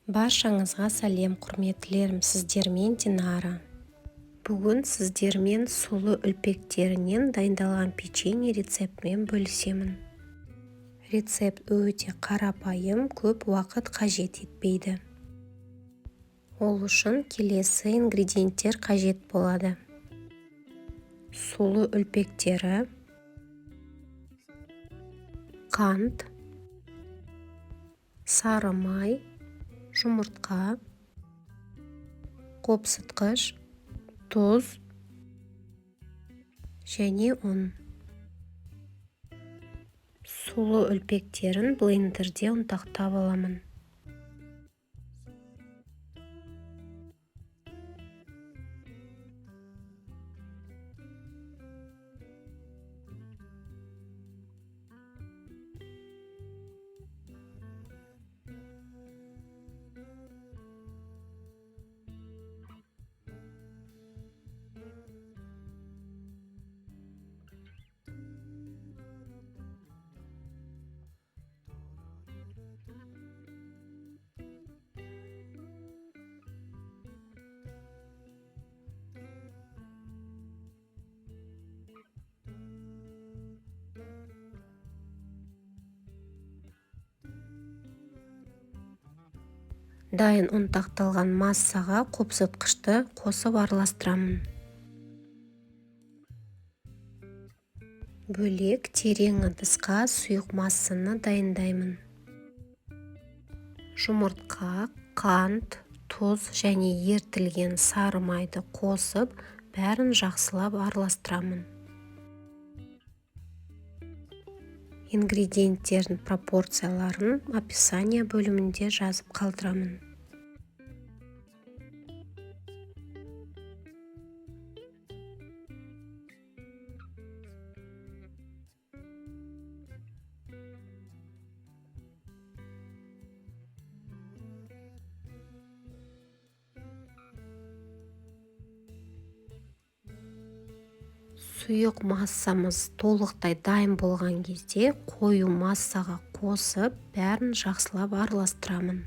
Баршаңызға сәлем, құрметтілерім! Сіздермен Динара. Бүгін сіздермен сұлы үлпектерінен дайындалған печенье рецептімен бөлісемін. Рецепт өте қарапайым, көп уақыт қажет етпейді. Ол үшін келесі ингредиенттер қажет болады: сұлы үлпектері, қант, сары май, жұмыртқа, қопсытқыш, тұз және ұн. Сұлы үлпектерін блендерде ұнтақтап аламын. Дайын ұнтақталған массаға қопсытқышты қосып араластырамын. Бөлек терең ыдысқа сұйық массаны дайындаймын. Жұмыртқа, қант, тұз және ерітілген сары майды қосып, бәрін жақсылап араластырамын. Ингредиенттердің пропорцияларын описание бөлімінде жазып қалдырамын. Сұйық массамыз толықтай дайын болған кезде қою массаға қосып, бәрін жақсылап араластырамын.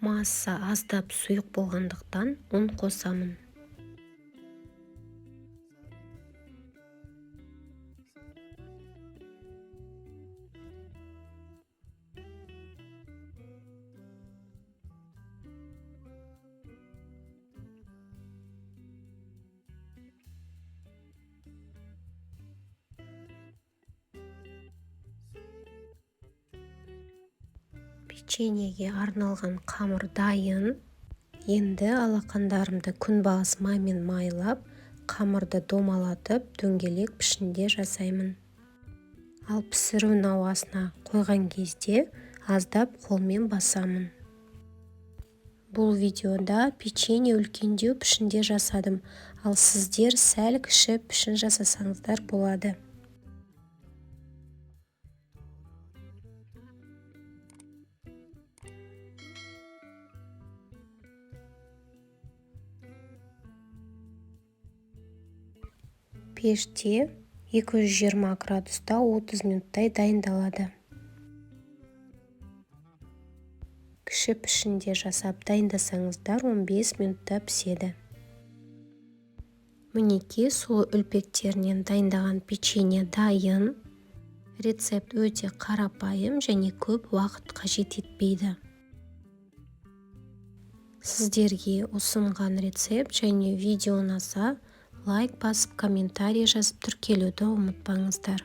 Масса аздап сұйық болғандықтан ұн қосамын. Печеньеге арналған қамыр дайын. Енді алақандарымды күнбағыс маймен майлап, қамырды домалатып, дөңгелек пішінде жасаймын. Ал пісіру науасына қойған кезде аздап қолмен басамын. Бұл видеода печенье үлкендеу пішінде жасадым, ал сіздер сәл кіші пішін жасасаңыздар болады. Пеште 220 градуста 30 минуттай дайындалады. Кіші пішінде жасап дайындасаңыздар 15 минутта піседі. Мінекей, сұлы үлпектерінен дайындаған печенье дайын. Рецепт өте қарапайым және көп уақыт қажет етпейді. Сіздерге ұсынған рецепт және видео ұнаса, лайк басып, комментарий жазып, тіркелуді ұмытпаңыздар.